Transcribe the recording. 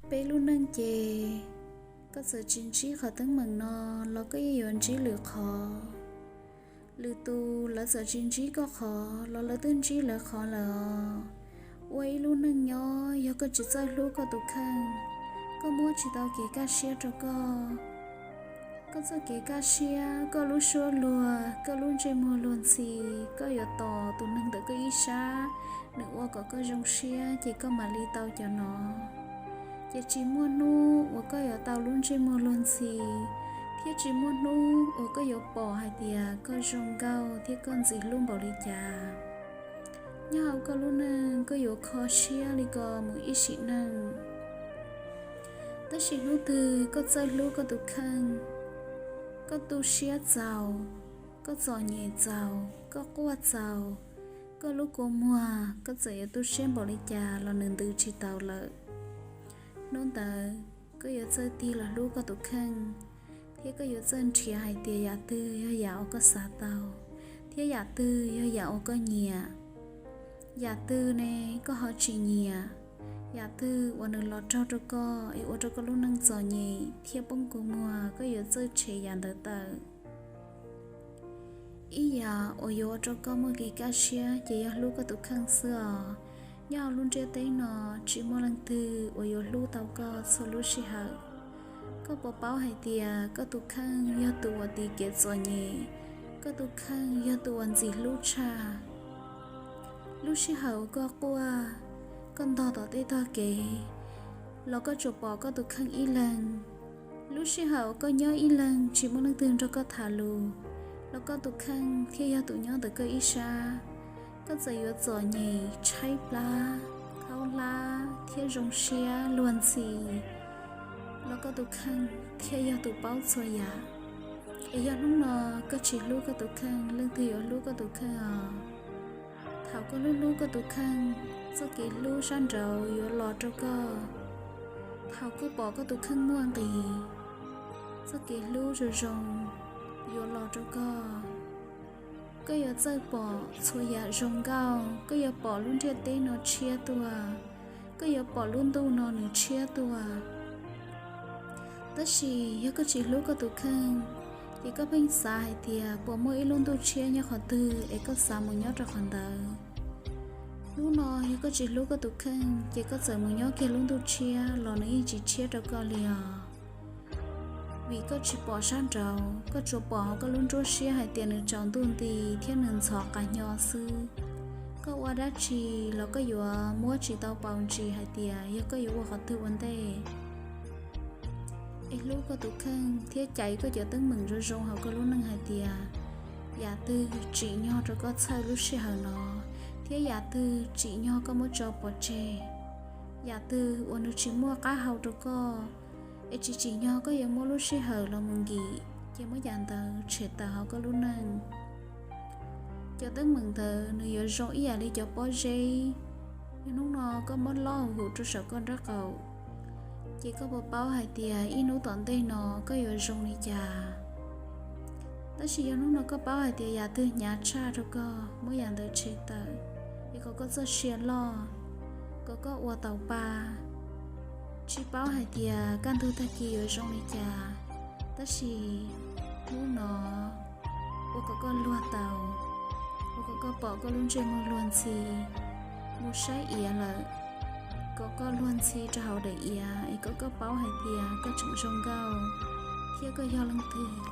Peb lub neej ces koj txawm tsis ntsib qhov teeb meem no los koj yeej yuav ntsib lwm qhov. Lwm tus lawv txawm tsis ntsib koj qhov los lawv twb ntsib lawv qhov lawm os. Ua ib lub neej nyob yog koj tsis txawj hlub koj tus kheej, koj muab tsis tau kev kaj siab rau koj. Koj txoj kev kaj siab, koj lub suab luag, koj lub ntsej muag luag ntxhi, koj yuav tos tus neeg ntawm koj ib sab, nws ua kom koj zoo siab ces koj mam li tau cov no. Ces tsis muaj hnub uas koj yuav tau lub ntsej muag luag ntxhi, thiab tsis muaj hnub uas koj yuav pom hais tias koj zoo nkauj thiab koj ntxim hlub npaum li cas. Nyob hauv koj lub neej koj yuav kho siab li ko mus ib sim neej. Tab sis hnub twg koj txawj hlub koj tus kheej, koj tu siab txaus, koj txom nyem txaus, koj quaj txaus, koj lub kua muag koj txawm yuav tu siab npaum li cas los nws ntws tsis taus lawm. Hnub ntawd koj yuav txawj tig los hlub koj tus kheej, thiab koj yuav txawj nrhiav hais tias yam twg yog yam uas koj xav tau, thiab yam twg yog yam uas koj nyiam. Yam twg ne koj ho tsis nyiam, yam twg uas nws los raug rau koj es ua rau koj lub neej txom nyem thiab poob kua muag, koj yuav txawj tshem yam ntawd tawm. Ib yam uas yuav ua rau koj muaj kev kaj siab ces yog hlub koj tus kheej xwb os. Nyob hauv lub ntiaj teb no tsis muaj leej twg uas yuav hlub tau koj txhua lub sij hawm. Koj puas paub hais tias koj tus kheej yog tus uas tiv kev txom nyem, koj tus kheej yog tus uas ntxim hlub tshaj. Lub sij hawm uas koj quaj, koj ntog tom tej tog kev, los koj tsuas pom koj tus kheej ib leeg. Lub sij hawm uas koj nyob ib leeg tsis muaj leej twg nrog koj tham lus, los koj tus kheej thiaj yog tus nyob ntawm koj ib sab. Koj txawm yuav txom nyem, tshaib plab, khaub hlab thiab zoo siab luag ntxhi, los koj tus kheej thiaj yog tus paub txhua yam. Es yog hnub no koj tsis hlub koj tus kheej, leej twg yuav hlub koj tus kheej os? Thaum koj hlub hlub koj tus kheej, txoj kev hlub sab nraud yuav los rau koj. Thaum koj pom koj tus kheej muaj nqis, txoj kev hlub zoo zoo yuav los rau koj. Koj yuav txawj pom txhua yam zoo nkauj, koj yuav pom lub ntiaj teb no tshiab tuaj, koj yuav pom lub ntuj no nws tshiab tuaj. Tab sis yog koj tsis hlub koj tus kheej, ces koj pheej xav hais tias puas muaj ib lub ntuj tshiab nyob qhov twg es koj xav mus nyob rau qhov ntawd. Hnub no yog koj tsis hlub koj tus kheej, ces koj txawm mus nyob kiag lub ntuj tshiab los nws yeej tsis tshiab rau koj li os. Vim koj tsis pom sab nraud, koj tsuas pom hauv koj lub nruab siab hais tias nws tsaus ntuj nti thiab nws ntxhov qas nyo xwb. Koj ua dab tsi los koj yuav muab tsis tau paus ntsis hais tias yog koj yuav ua qhov twg ua ntej. Es hlub koj tus kheej thiab cais koj cov teeb meem zoo zoo hauv koj lub neej hais tias yam twg tsim nyog rau koj txhawj lub sij hawm no, thiab yam twg tsim nyog koj muab tso pov tseg. Yam twg uas nws tsis muaj qab hau rau koj, es tsis tsim nyog koj yuav muab lub sij hawm los mus nkim, ces muab yam ntawd tshem tawm hauv koj lub neej. Cov teeb meem ntawd nws yuav zoo ib yam li cov pob zeb, yog hnub no koj muab lob hum rau saum koj nraub qaum, ces koj puas paub hais tias ib hnub tom ntej no koj yuav zoo li cas? Tab sis yog hnub no koj paub hais tias yam twg hnyav tshaj rau koj, muab yam ntawd tshem tawm, es kom koj txoj sia loj, kom koj ua tau pa. Tsis paub hais tias kaj ntug tag kis yuav zoo li cas, tab sis hnub no ua kom koj luag tau, ua kom koj pom koj lub ntsej muag luag ntxhi mus saib iav lawm, kom koj luag ntxhi rau hauv daim iav, es kom koj paub hais tias koj tseem zoo nkauj thiab koj yog leej twg.